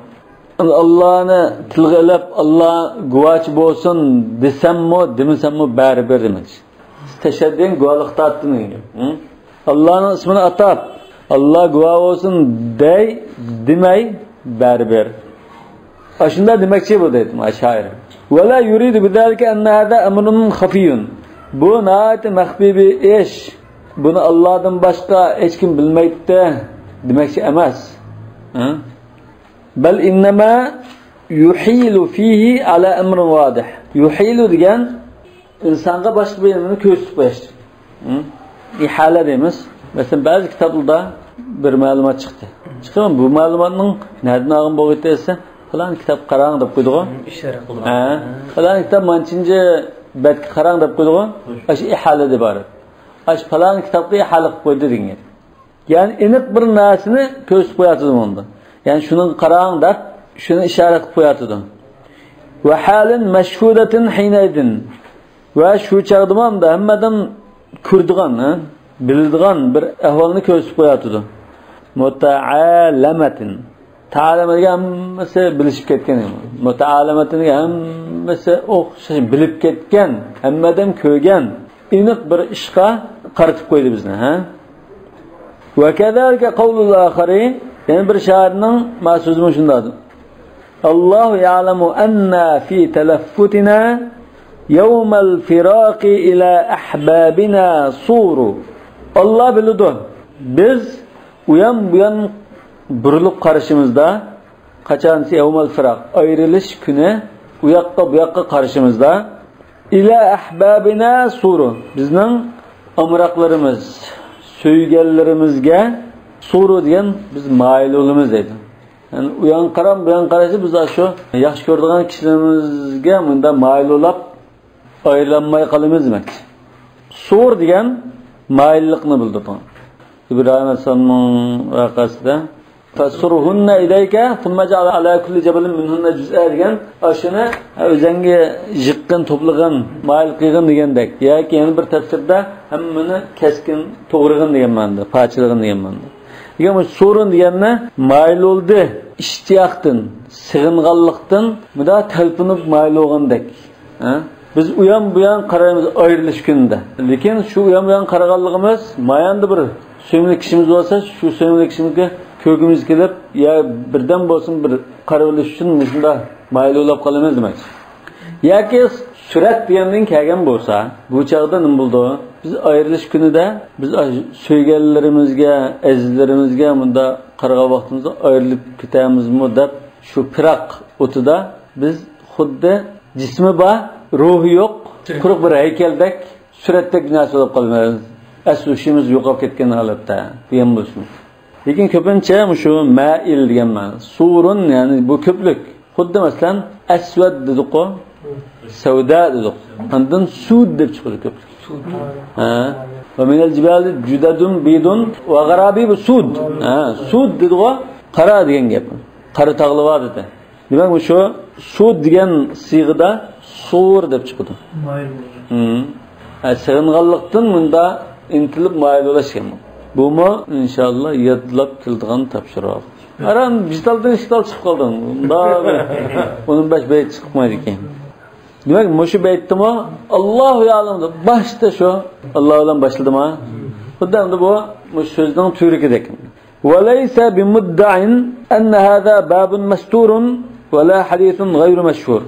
ئاللانى تىلغا ئېلىپ، ئاللا گۇۋاچى بولسۇن دېسەممۇ، دېمىسەممۇ بەرىبىر دېمەكچى. تەشەددىن گۇۋاھلىق تارتتىم دېگەن گەپ. ھە؟ ئاللانىڭ ئىسمىنى ئاتاپ، ئاللا گۇۋاھ بولسۇن دەي، دېمەي، بەرىبىر. ئاشۇنداق دېمەكچى بۇ دەيدۇ شائىر. ۋەلا يۇرىدۇ بىزالىكە ئەننە ھازا ئەمرۇن خەفىيۇن. بۇ ناھايىتى مەخپىي بىر ئىش. بۇنى ئاللادىن باشقا ھېچكىم بىلمەيتتى دېمەكچى ئەمەس. ھە؟ بەل ئىننەما يۇھىلۇ فىھى ئالا ئەمرىن ۋادىھ. يۇھىلۇ دېگەن ئىنسانغا باشقا بىر نېمىنى كۆرسىتىپ قويۇش. ھە؟ ئىھالە دەيمىز. مەسىلەن، بەزى كىتابلاردا بىر مەلۇمات چىقتى. چىقىدۇ، بۇ مەلۇماتنىڭ نەدىن ئالغان بولغىيتى دېسە، پالان كىتاب قاراڭ دەپ قويدىغۇ. ئىشارە قىلغان. ھە. پالان كىتاب مانچىنچى بەتكە قاراڭ دەپ قويدىغۇ. ئاشۇ ئىھالىدىن ئىبارەت. ئاشۇ پالان كىتابقا ئىھالە قىلىپ قويدى دېگەن. يەنى ئېنىق بىر نەرسىنى كۆرسىتىپ قوياتىدۇ مۇندا. يەنى شۇنىڭغا قاراڭ دەپ، شۇنى ئىشارە قىلىپ قوياتىدۇ. ۋە ھالىن مەشھۇدەتىن ھىنەيدىن. ۋە شۇ چاغدىمۇ ھەمدە ھەممە ئادەم كۆرىدىغان، ھە، بىلىدىغان بىر ئەھۋالنى كۆرسىتىپ قوياتىدۇ. مۇتەئەلەمەتىن. تەئەلەمە دېگەن ھەممىسى بىلىشىپ كەتكەن. مۇتەئەلەمەتىن دېگەن ھەممىسى ئوخشاش بىلىپ كەتكەن، ھەممە ئادەم كۆرگەن، ئېنىق بىر ئىشقا قارىتىپ قويدى بىزنى، ھە؟ ۋە كەزالىكە قەۋلۇل ئاخىرى، يەنە بىر شائىرنىڭ ما سۆزىمۇ شۇنداق. ئاللاھۇ يەئلەمۇ ئەننا فى تەلەففۇتىنا يەۋمەل فىراقى ئىلە ئەھبابىنا سۇرۇ. ئاللا بىلىدۇ، بىز ئۇيان بۇيان بۇرۇلۇپ قارىشىمىزدا، قاچان يەۋمەل فىراق، ئايرىلىش كۈنى، ئۇياققا بۇياققا قارىشىمىزدا، ئىلە ئەھبابىنا سۇرۇ، بىزنىڭ ئامراقلىرىمىز، سۆيگەنلىرىمىزگە سورۇ دېگەن بىز مايىل بولىمىز دەيدۇ. يەنى ئۇ ياققا قاراپ، بۇ ياققا قارىسا، بىز شۇ ياخشى كۆرىدىغان كىشىلىرىمىزگە مۇنداق مايىل بولاپ ئايرىلالماي قالىمىز دېمەكچى. سور دېگەن مايىللىقنى بىلدۈرىدۇ. ئىبراھىم ئەلەيھىسسالامنىڭ ۋەقەسىدە، فَصُرْهُنَّ إِلَيْكَ ثُمَّ اجْعَلْ عَلَى كُلِّ جَبَلٍ مِنْهُنَّ جُزْءًا دېگەن، ئاشۇنى ئۆزەڭگە يىغقىن، توپلىغىن، مايىل قىلغىن دېگەندەك. ياكى يەنە بىر تەپسىردە، ھەممىنى كەسكىن توغرىغىن دېگەن مەنىدە، پارچىلىغىن دېگەن مەنىدە. دېگەن بۇ سورۇن دېگەننى مايىل بولدى، ئىشتىياقتىن، سېغىنغانلىقتىن، مۇنداق تەلپۈنۈپ مايىل بولغاندەك. ھە؟ بىز ئۇيان بۇيان قارايمىز ئايرىلىش كۈنىدە. لېكىن شۇ ئۇيان بۇيان قارىغانلىقىمىز، ماياندا بىر سۆيۈملۈك كىشىمىز بولسا، شۇ سۆيۈملۈك كىشىمىزگە كۆرگۈمىز كېلىپ، يا بىردەم بولسۇن بىر قارىۋېلىش ئۈچۈن مۇشۇنداق مايىل بولاپ قالىمىز دېمەكچى. ياكى سۈرەت دېگەندىن كەلگەن بولسا، بۇ چاغدا نېمە بولىدۇ؟ بىز ئايرىلىش كۈنىدە بىز ئاش-، سۆيگەنلىرىمىزگە، ئەزىزلىرىمىزگە مۇنداق قارىغان ۋاقتىمىزدا ئايرىلىپ كېتەمىزمۇ دەپ، شۇ پىراق ئوتىدا بىز خۇددى جىسمى بار، روھى يوق، قۇرۇق بىر ھەيكەلدەك، سۈرەتتەك بىر نەرسە بولۇپ قالىمىز. ئەس ھوشىمىز يوقاپ كەتكەن ھالەتتە دېگەن بولسۇن. لېكىن كۆپىنچە مۇشۇ مائىل دېگەن مەنە. سۇرۇن، يەنى بۇ كۆپلۈك. خۇددى مەسىلەن، ئەسۋەد دېدۇققۇ، سەۋدا دېدۇق. ئاندىن سۇد دەپ چىقىدۇ كۆپلۈك. ھە. ۋە مىنەل جىبالى جۇدەدۇن بىدۇن ۋە غەرابىبۇ سۇد. ھە، سۇد دېدىغۇ، قارا دېگەن گەپ. قارا تاغلار بار دېدى. دېمەك، مۇشۇ سۇد دېگەن سىيغىدا سۇر دەپ چىقىدۇ. مايىل بولغان. ھە، سېغىنغانلىقتىن مۇندا ئىنتىلىپ مايىل بولۇش ئىكەن. بۇمۇ، ئىنشاللا، يادلاپ كېلىدىغان تاپشۇرۇق. ئاران بىر تالدىن ئىككى تال چىقىپ قالدىڭ. مۇندا بىر ئون بەش بەيت چىقمايدىكەن. دېمەك، مۇشۇ بەيتتىمۇ ئاللاھۇ يەئلەم دەپ باشتا شۇ ئاللا بىلەن باشلىدىما؟ خۇددى ئەمدى بۇ، مۇشۇ سۆزنىڭ تۈۋرۈكىدەك. وليس بمدع أن هذا باب مستور ولا حديث غير مشهور.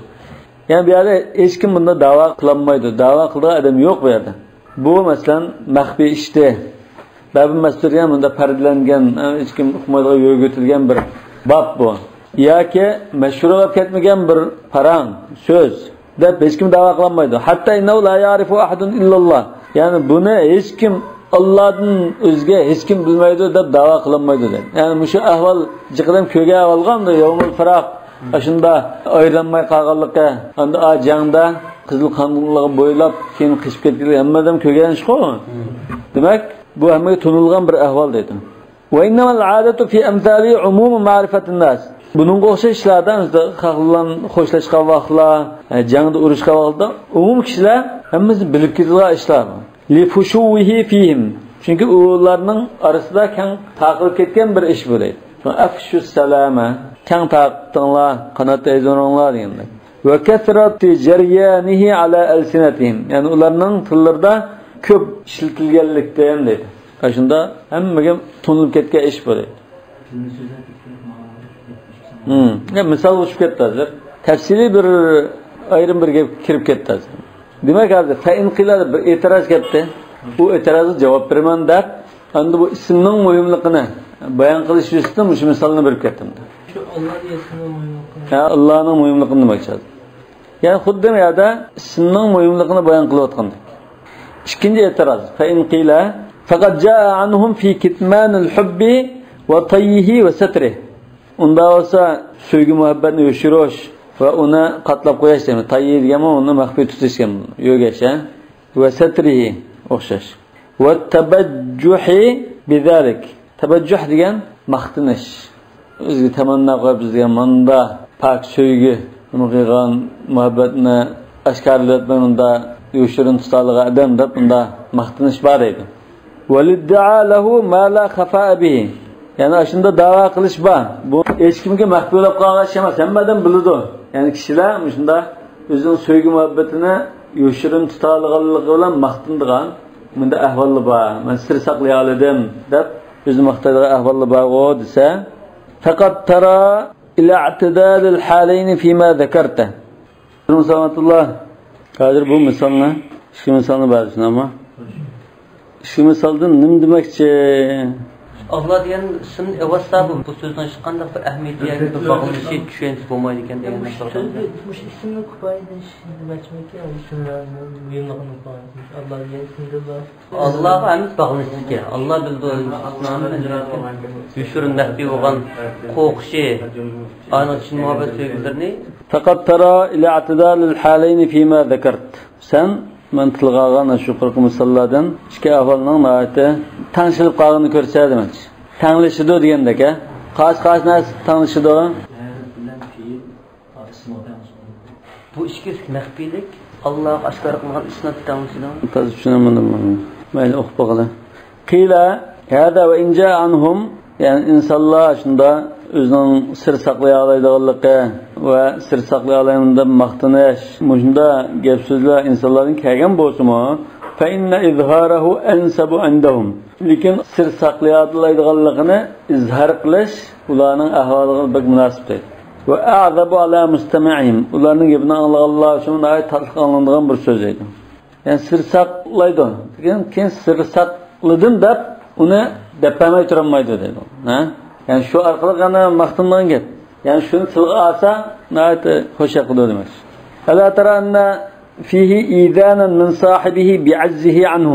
يەنى بۇ يەردە ھېچكىم بۇنداق داۋا قىلالمايدۇ. داۋا قىلىدىغان ئادەم يوق بۇ يەردە. بۇ، مەسىلەن، مەخپىي ئىشتى. بابۇ مەستۇر دېگەن بۇنداق پەردىلەنگەن، ھېچكىم ئۇقمايدىغان يولغا ئۆتۈلگەن بىر باب بۇ. ياكى مەشھۇر بولۇپ كەتمىگەن بىر پاراڭ، سۆز. دەپ ھېچكىم داۋا قىلالمايدۇ. حتى إنه لا يعرفه أحد إلا الله. يەنى بۇنى ھېچكىم، ئاللادىن ئۆزگە ھېچكىم بىلمەيدۇ دەپ داۋا قىلالمايدۇ دەيدۇ. يەنى مۇشۇ ئەھۋال جىقىدەم كۆرگەن ئەھۋالغا ئەمدى يەۋمۇل فىراق، ئاشۇندا ئايرىلالماي قالغانلىقى، ئەمدى ئا جەڭدە قىزىل قانلىقلارغا بويلاپ كېيىن قېچىپ كەتكەنلىكى ھەممە ئادەم كۆرگەن ئىشقۇ. دېمەك، بۇ ھەممىگە تونۇلغان بىر ئەھۋال دەيدۇ. وإنما العادة في أمثاله عموم معرفة الناس. بۇنىڭغا ئوخشاش ئىشلاردا، مىسال، خەق بىلەن خوشلاشقان ۋاقىتلار، ئە، جەڭدە ئۇرۇشقان ۋاقىتتا ئومۇم كىشىلەر ھەممىسى بىلىپ كېتىدىغان ئىشلار. لفشوه فيهم. چۈنكى ئۇلارنىڭ ئارىسىدا كەڭ تارقىلىپ كەتكەن بىر ئىش بۇ دەيدۇ. شۇڭا أفشوا السلام. كەڭ تارقىتىڭلار، قانات يايدۇرۇڭلار دېگەندەك. وكثرة جريانه على ألسنتهم. يەنى ئۇلارنىڭ تىللىرىدا كۆپ ئىشلىتىلگەنلىكتىن دەيدۇ. ئاشۇندا ھەممىگە تونۇلۇپ كەتكەن ئىش بۇ دەيدۇ. ھىم. يا، مىسالغا چۈشۈپ كەتتى ھازىر. تەپسىلىي بىر ئايرىم بىر گەپ كىرىپ كەتتى ھازىر. دېمەك، ھازىر فەئىن قىيلا دەپ بىر ئېتىراز كەتتى. بۇ ئېتىرازغا جاۋاب بېرىمەن دەپ، ئەمدى بۇ ئىسىمنىڭ مۇھىملىقىنى بايان قىلىش يۈزىسىدىن مۇشۇ مىسالنى بېرىپ كەتتىم. شۇ ئاللا دېگەن ئىسىمنىڭ مۇھىملىقىنى. ھە، ئاللانىڭ مۇھىملىقىنى دېمەكچى ھازىر. يەنى خۇددى بۇ يەردە ئىسىمنىڭ مۇھىملىقىنى بايان قىلىۋاتقاندەك. ئىككىنچى ئېتىراز. فەئىن قىيلا فەقەد جائە ئەنھۇم فى كىتمانىل ھۇببى ۋە تەييىھى ۋە سەترىھ. ئۇنداق بولسا، سۆيگۈ مۇھەببەتنى يوشۇرۇش ۋە ئۇنى قاتلاپ قويۇش دېگەن. تەييىھ دېگەنمۇ ئۇنى مەخپىي تۇتۇش دېگەن. يۆگەش، ھە؟ ۋە سەترىھ ئوخشاش. ۋە تەبەججۇھى بىزالىك. تەبەججۇھ دېگەن ماختىنىش. ئۆزىگە تەمەننا قويۇپ، بىز دېگەن ماندا پاك سۆيگۈ، نېمە قىلغان مۇھەببەتنى ئاشكارىلىۋەتمەي، مۇندا يوشۇرۇن تۇتالىغان ئادەم دەپ، مۇندا ماختىنىش بار دەيدۇ. ۋەلىددىئا لەھۇ ما لا خەفائە بىھى. يەنى ئاشۇندا داۋا قىلىش بار. بۇ ھېچكىمگە مەخپىي بولۇپ قالغان ئىش ئەمەس، ھەممە ئادەم بىلىدۇ. يەنى كىشىلەر مۇشۇنداق ئۆزىنىڭ سۆيگۈ مۇھەببىتىنى يوشۇرۇن تۇتالىغانلىقى بىلەن ماختىنىدىغان مۇنداق ئەھۋاللار بار. مەن سىر ساقلىيالىدىم دەپ ئۆزىنى ماختايدىغان ئەھۋاللار بارغۇ دېسە، فەقەد تەرا ئىلەئتىدالىل ھالەينى فىما زەكەرتە. سالامەتۇللا. ھازىر بۇ مىسالنى، ئىككى مىسالنى بەردى شۇنداقمۇ؟ ئىككى مىسالدىن نېمە دېمەكچى؟ ئاللا دېگەن ئىسىمنى ئەۋەتسە، بۇ، بۇ سۆزنىڭ ھېچقانداق بىر ئەھمىيىتى ياكى بىر باغلىنىشى، چۈشەنچىسى بولمايدىكەن دېگەن مۇشۇ نەرسە. سۆزنى، مۇشۇ ئىسىمنى كۇپايىدىن مۇھىملىقىنى ئاللا دېگەن ئىسىمدىلا. ئاللاغا ھەممىسى باغلىنىشلىكى. ئاللا بىلىدۇ، يوشۇرۇن مەخپىي بولغان قورقۇشى، ئانىڭ چىن مۇھەببەت سۆيگۈلىرىنى. فقد ترى الاعتدال الحالين فيما ذكرت. سەن مەن تىلغا ئالغان شۇ يۇقىرىقى مىساللاردىن ئىككى ئەھۋالنىڭ ناھايىتى تەڭشىلىپ قالغىنىنى كۆرسە دېمەكچى. تەڭلىشىدۇ دېگەندەك، ھە؟ قايسى، قايسى نەرسە تەڭلىشىدۇ؟ بۇ ئىككىسى مەخپىيلىك، ئاللاغا ئاشكارا قىلغان ئىسناد تەڭلىشىدۇ. تازا چۈشىنەلمىدىم بۇنى. مەيلى، ئوقۇپ باقىلى. قيل هذا وإن جاء عنهم، يەنى ئىنسانلار شۇنداق ئۆزىنىڭ سىر ساقلىيالايدىغانلىقى ۋە سىر ساقلىيالايمەن دەپ ماختىنىش، مۇشۇنداق گەپ سۆزلەر ئىنسانلاردىن كەلگەن بولسىمۇ، فإن إظهاره أنسب عندهم. لېكىن سىر ساقلىيالايدىغانلىقىنى ئىزھار قىلىش ئۇلارنىڭ ئەھۋالىغا بەك مۇناسىپ دەيدۇ. وأعذب على مستمعهم، ئۇلارنىڭ گېپىنى ئاڭلىغانلار ئۈچۈن ناھايىتى تاتلىق ئاڭلىنىدىغان بىر سۆز دەيدۇ. يەنى سىر ساقلايدۇ. لېكىن كېيىن سىر ساقلىدىم دەپ ئۇنى دەپ بەرمەي تۇرالمايدۇ دەيدۇ. ھە؟ يەنى شۇ ئارقىلىق يەنە ماختىنىدىغان گەپ. يەنى شۇنى تىلغا ئالسا ناھايىتى خۇش ياقىدۇ دېمەكچى. ألا ترى أن فيه إيذانا من صاحبه بعجزه عنه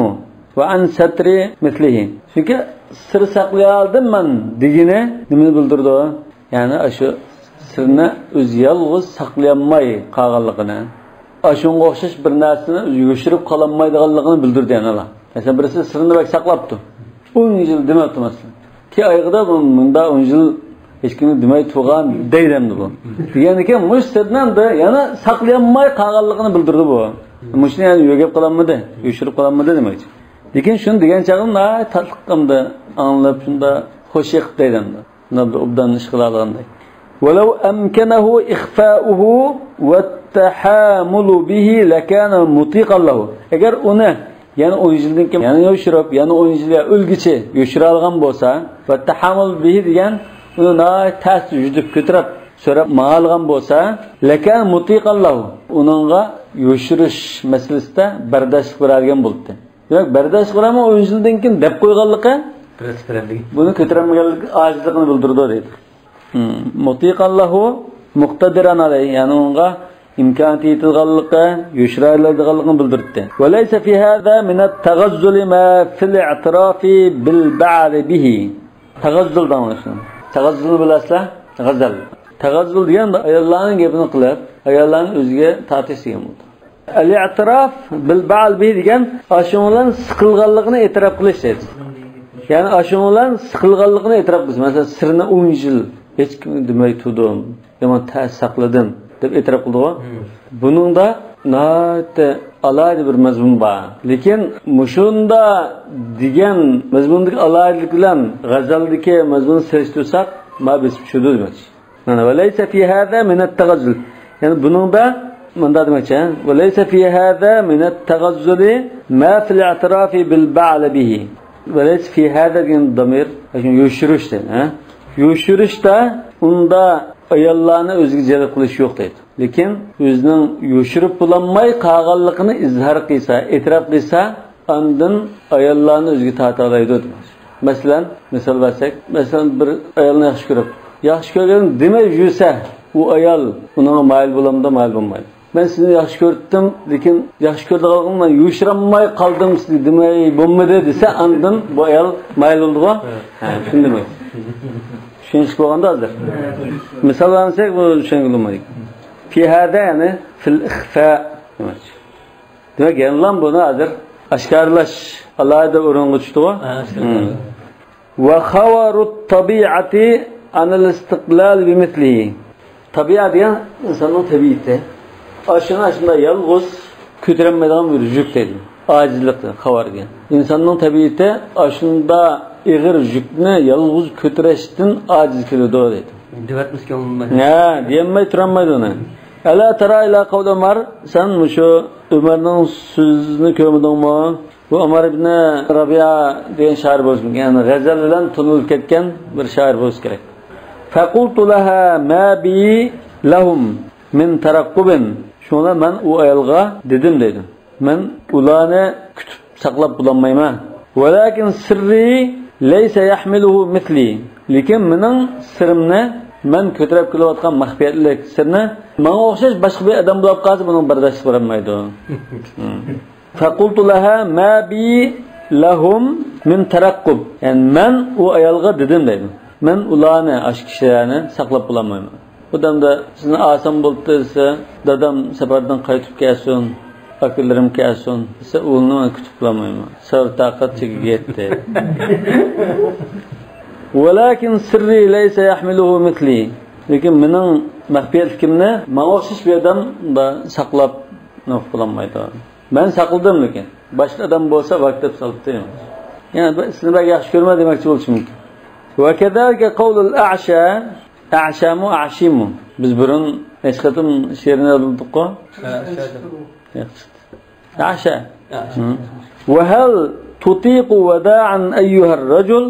وعن ستر مثله. چۈنكى سىر ساقلىيالدىم مەن دېگىنى نېمىنى بىلدۈرىدۇ؟ يەنى ئاشۇ سىرنى ئۆزى يالغۇز ساقلىيالماي قالغانلىقىنى، ئاشۇنىڭغا ئوخشاش بىر نەرسىنى يوشۇرۇپ قالالمايدىغانلىقىنى بىلدۈردى يەنىلا. مەسىلەن، بىرسى سىرىنى بەك ساقلاپتۇ. ئون يىل دېمەپتۇ، مەسىلەن. كېيىن ئايىغىدا بۇ مۇنداق ئون يىل ھېچكىمگە دېمەي تۇرغان دەيدۇ ئەمدى بۇ. دېگەندىكىن مۇشۇ سىرنى ئەمدى يەنە ساقلىيالماي قالغانلىقىنى بىلدۈردى بۇ. مۇشۇنى يەنە يۆگەپ قالالمىدى، يوشۇرۇپ قالالمىدى دېمەكچى. لېكىن شۇنى دېگەن چاغدا ناھايىتى تاتلىق ئەمدى ئاڭلاپ، شۇنداق خۇش يېقىپ دەيدۇ ئەمدى. نابدا ئوبدان ئىش قىلالىغاندەك. ولو أمكنه إخفاؤه والتحامل به لكان مطيقا له. ئەگەر ئۇنى يەنە ئون يىلدىن كېيىن يەنە يوشۇرۇپ، يەنە ئون يىل يا ئۆلگۈچە يوشۇرالىغان بولسا، ۋە تەھامۇل بىھى دېگەن ئۇنى ناھايىتى تەستە يۈدۈپ كۆتۈرۈپ سۆرەپ ماڭالىغان بولسا، لەكان مۇتىقان لەھۇ، ئۇنىڭغا يوشۇرۇش مەسىلىسىدە بەرداشلىق بېرەلىگەن بولاتتى. دېمەك، بەرداشلىق بېرەلمەي ئون يىلدىن كېيىن دەپ قويغانلىقى بۇنى كۆتۈرەلمىگەنلىك ئاجىزلىقىنى بىلدۈرىدۇ دەيدۇ. مۇتىقان لەھۇ مۇقتەدىرەن ئەلەيھ، يەنى ئۇنىڭغا ئىمكانىيىتى يېتىدىغانلىقى، يوشۇرالايدىغانلىقىنى بىلدۈرتتى. وليس في هذا من التغزل ما في الاعتراف بالبعل به. تەغەززۇل دەڭلار شۇنى. تەغەززۇلنى بىلەسىلەر؟ غەزەل. تەغەززۇل دېگەن ئاياللارنىڭ گېپىنى قىلىپ، ئاياللارنى ئۆزىگە تارتىش دېگەن بولىدۇ. ئەل ئېتىراف بىل بەئل بىھى دېگەن ئاشۇنىڭ بىلەن سىقىلغانلىقىنى ئېتىراپ قىلىش دەيدۇ. يەنى ئاشۇنىڭ بىلەن سىقىلغانلىقىنى ئېتىراپ قىلىش. مەسىلەن، سىرنى ئون يىل ھېچكىمگە دېمەي تۇردۇم، يامان تەس ساقلىدىم دەپ ئېتىراپ قىلىدىغۇ. بۇنىڭدا ناھايىتى ئالاھىدە بىر مەزمۇن بار. لېكىن مۇشۇندا دېگەن مەزمۇندىكى ئالاھىدىلىك بىلەن غەزەلدىكى مەزمۇننى سېلىشتۇرساق، ما بېسىپ چۈشىدۇ دېمەكچى. مانا، وليس في هذا من التغزل. يەنى بۇنىڭدا مۇنداق دېمەكچى، وليس في هذا من التغزل ما في الاعتراف بالبعل به. وليس في هذا دېگەن دامىر، يوشۇرۇش دەيدۇ، ھە؟ يوشۇرۇشتا ئۇندا ئاياللارنى ئۆزىگە جەلپ قىلىش يوق دەيدۇ. لېكىن ئۆزىنىڭ يوشۇرۇپ بولالماي قالغانلىقىنى ئىزھار قىلسا، ئېتىراپ قىلسا، ئاندىن ئاياللارنى ئۆزىگە تارتالايدۇ دېمەكچى. مەسىلەن، مىسال بەرسەك، مەسىلەن، بىر ئايالنى ياخشى كۆرۈپ، ياخشى كۆرگەن دېمەي يۈرسە، ئۇ ئايال ئۇنىڭغا مايىل بولامدۇ، مايىل بولمايدۇ. مەن سىزنى ياخشى كۆرۈپتىم، لېكىن ياخشى كۆرىدىغانلىقىمدىن يوشۇرالماي قالدىم سىزگە دېمەي بولمىدى دېسە، ئاندىن بۇ ئايال مايىل بولىدىغۇ. ھە، شۇنى دېمەك. چۈشىنىشلىك بولغاندا ھازىر. مىسال بەرمىسەك، بۇ چۈشەنگىلى بولمايدۇ. في هذا يەنى في الإخفاء دېمەكچى. دېمەك، يەنىلا بۇنى ھازىر ئاشكارىلاش ئالاھىدە ئورۇنغا چۈشتىغۇ. ھە، ئاشكارىلاش. مم. وخور الطبيعة عن الاستقلال بمثله. تەبىئە دېگەن ئىنساننىڭ تەبىئىتى. ئاشۇنى ئاشۇنداق يالغۇز كۆتۈرەلمەيدىغان بىر يۈك دەيدۇ. ئاجىزلىق دېگەن، خاۋار دېگەن. ئىنساننىڭ تەبىئىتى ئاشۇنداق ئېغىر يۈكنى يالغۇز كۆتۈرۈشتىن ئاجىز كېلىدۇ دەيدۇ. دېۋەتمىسكە بولمايدۇ. ھە، دېيەلمەي تۇرالمايدۇ ئۇنى. ألا ترى إلى قول عمر، سەن مۇشۇ ئۆمەرنىڭ سۆزىنى كۆرمىدىڭمۇ؟ بۇ ئۆمەر ئىبنى رەبىئە دېگەن شائىر بولسا كېرەك، يەنى غەزەل بىلەن تونۇلۇپ كەتكەن بىر شائىر بولسا كېرەك. فقلت لها ما بي لهم من ترقب. شۇڭا مەن ئۇ ئايالغا دېدىم دەيدۇ. مەن ئۇلارنى كۈتۈپ ساقلاپ بولالمايمەن. ولكن سري ليس يحمله مثلي. لېكىن مېنىڭ سىرىمنى، مەن كۆتۈرۈپ كېلىۋاتقان مەخپىيەتلىك سىرنى ماڭا ئوخشاش باشقا بىر ئادەم بولاپ قالسا، بۇنىڭغا بەرداشلىق بېرەلمەيدۇ. فقلت لها ما بي لهم من ترقب. يەنى مەن ئۇ ئايالغا دېدىم دەيدۇ. مەن ئۇلارنى، ئاشۇ كىشىلەرنى ساقلاپ بولالمايمەن. بۇ دەمدە سىزنى ئالسام بولدى دېسە، دادام سەپەردىن قايتىپ كەلسۇن، ئاكىلىرىم كەلسۇن دېسە، ئۇنى مەن كۈتۈپ بولالمايمەن. سەۋر تاقەت چېكىگە يەتتى. ولكن سري ليس يحمله مثلي. لېكىن مېنىڭ مەخپىيەتلىكىمنى ماڭا ئوخشاش بىر ئادەم دا ساقلاپ نېمە قىلالمايدۇ. مەن ساقلىدىم، لېكىن باشقا ئادەم بولسا ۋاكتەپ سالىپتۇ. يەنى بىر سىزنى بەك ياخشى كۆرمەي دېمەكچى بولۇشى مۇمكىن. وكذلك قول الأعشى. ئەشەمۇ، ئەشىمۇ؟ بىز بۇرۇن نەچچە قېتىم شېئىرنى ئالدۇققۇ؟ ھە، شۇ. ياخشى. ئەشە. ئەشە. ھە. وهل تطيق وداعا أيها الرجل؟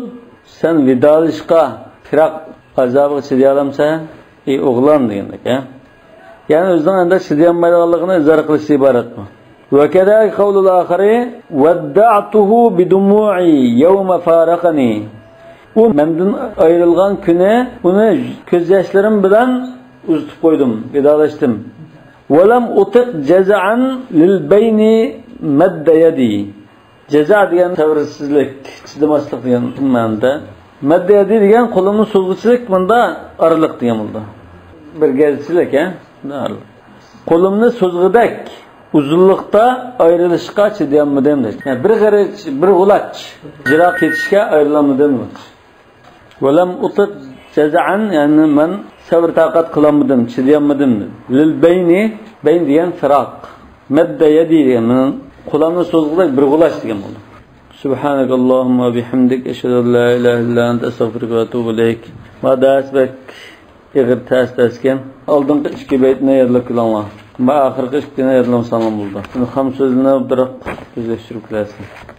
سەن ۋىدالىشىشقا، پىراق ئازابىغا چىدىيالامسەن، ئى ئوغلان دېگەندەك، ھە؟ يەنى ئۆزىنىڭ ئەمدى چىدىيالمايدىغانلىقىنى ئىزھار قىلىشتىن ئىبارەتمۇ؟ وكذلك قول الآخر ودعته بدموعي يوم فارقني. ئۇ مەندىن ئايرىلغان كۈنى ئۇنى كۆز ياشلىرىم بىلەن ئۇزىتىپ قويدۇم، ۋىدالاشتىم. ولم أطق جزعا للبين مد يدي. جەزا دېگەن سەۋرسىزلىك، چىدىماسلىق دېگەن مەنىدە. مەددە يەدى دېگەن قولۇمنى سوزغۇچىلىك، مۇندا ئارىلىق دېگەن بولىدۇ. بىر گەزچىلىك، ھە؟ قولۇمنى سوزغۇدەك ئۇزۇنلۇقتا ئايرىلىشقا چىدىيالمىدىم دەيدۇ. يەنى بىر غېرىچ، بىر غۇلاچ يىراق كېتىشكە ئايرىلالمىدىم. ولم أطق جزعا، يەنى مەن سەۋر تاقەت قىلالمىدىم، چىدىيالمىدىم. للبين، بين دېگەن فىراق. مەددە يەدى دېگەن مېنىڭ قولۇمنى سوزغۇدەك بىر غۇلاچ دېگەن بولىدۇ. سبحانك اللهم وبحمدك، أشهد أن لا إله إلا أنت، أستغفرك وأتوب إليك. ما دەرس بەك ئېغىر تەس دەرسكەن. ئالدىنقى ئىككى بەيتنى يادلاپ كېلىڭلار. ما ئاخىرقى ئىككىنى يادلىمىساڭلار بولىدۇ. شۇنى خام سۆزلىرىنى بىراق ئۆزلەشتۈرۈپ كېلەرسىز.